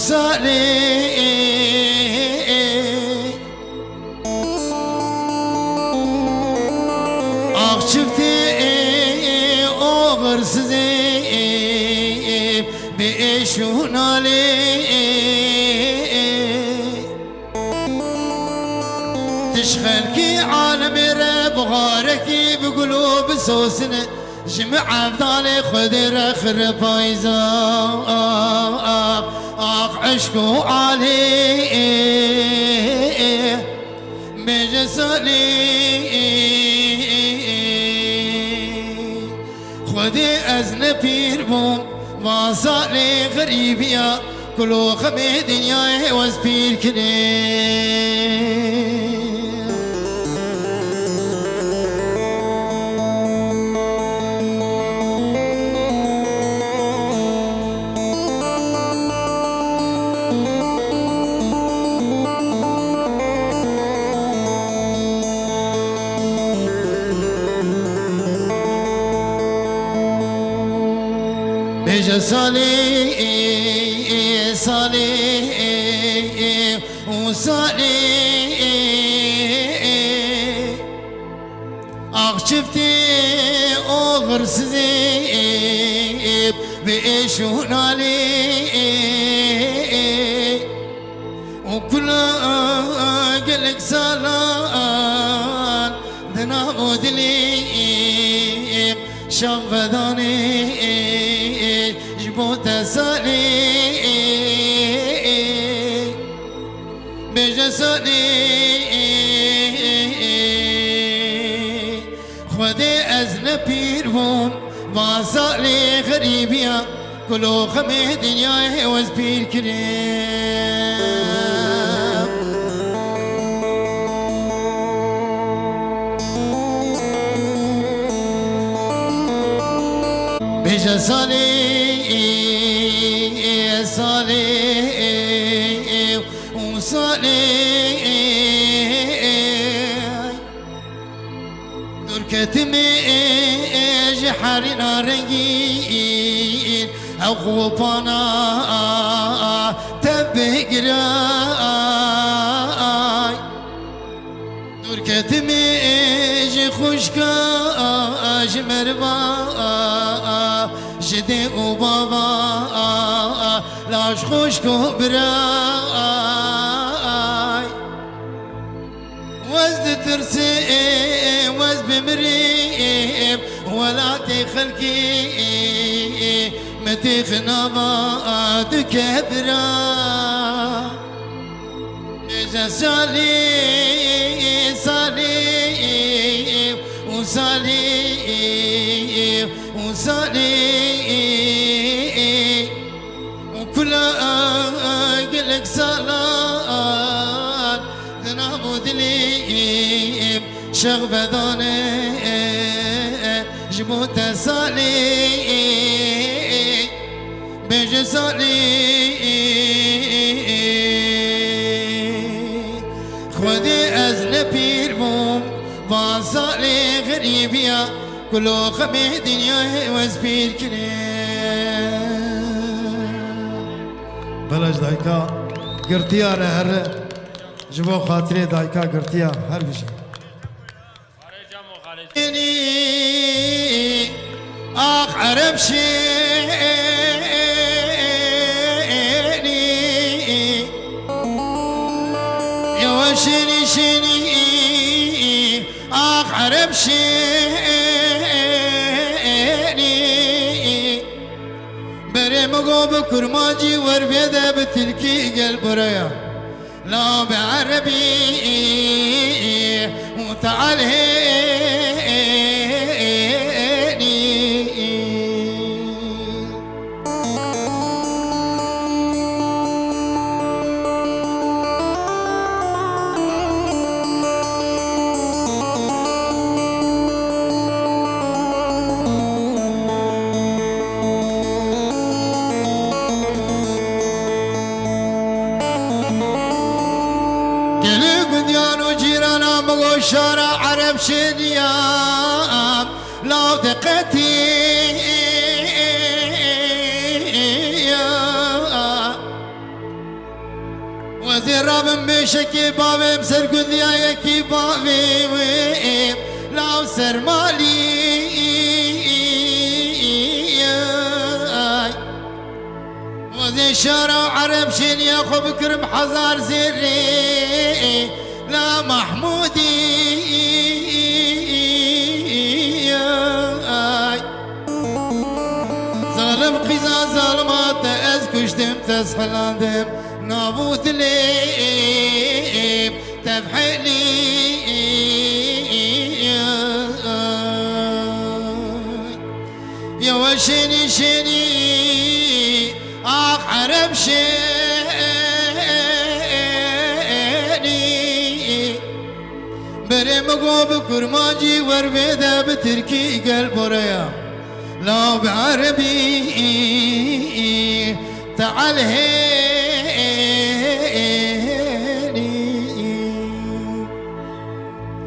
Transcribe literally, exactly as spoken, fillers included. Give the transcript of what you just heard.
Salê, ax çiftê oxirsizê bi êş û nalê. Tij xelkî alemê re buxarekî bi gul û bi sosine. Ji min evdalê Xwedê re xire payza, ax eşq û alê. Bêje salê, Xwedê ez ne pîr bûm, va salê xerîbiya. Kulo xemê dinyayê wez pîr kirê. Bêje salê, salê û salê. Ax çiftê oxirsizê bi êş û nalê. Û kula gelek salan di nav û dilê şax vedanê ji bo te salê. Bêje salê, Xwedê ez ne pîr bûm, va salê xerîbiya. Kulo xemê dinyayê wez pîr kirê. Bêje salê, salê û salê. Dûr ketime ji herîna rengîn, ew xopana te bigiray. Dûr ketime ji xwişka, ji merva, ji dê û bava, laş xwişk û biray. Wez ditirsim, wez bimirim, welatê xelkê min têxinava du kebira. Bêje salê, salê û salê û salê. Û kula gelek salan di nav û dilê şex vedane ji bo te salê. Bêje salê, Xwedê ez ne pîr bûm, van salê xerîbiya. Kulo xemê dinyayê wez pîr kirê. Bela ji dayika girtiya re here. Ji bo xatirê dayika girtiya her bijî. Ax Ereb şênî, yewe şênî şênî. Ax Ereb şênî, berê min got bi kurmancî wer bêde bi tilkî gel buraya. La bi erebî û tealhênî. Gelê gundiyan û cîrana min got şara Ereb şêniya. Law diqetiya. Rabim mêşekê bavêm ser gundiya yekî bavê wê law sermalî. Wezê şara Ereb şêniya xwe bikirim hezar zêrê la Mahmûdî. Zalim qîza zalima te ez kuştim, te zhilandim nav û dilê tevhelî. Yewe şênî şênî, ax Ereb şênî. Berê min got bi kurmancî wer vê de bi tirkî gel boreya. Law bi erebî te elhê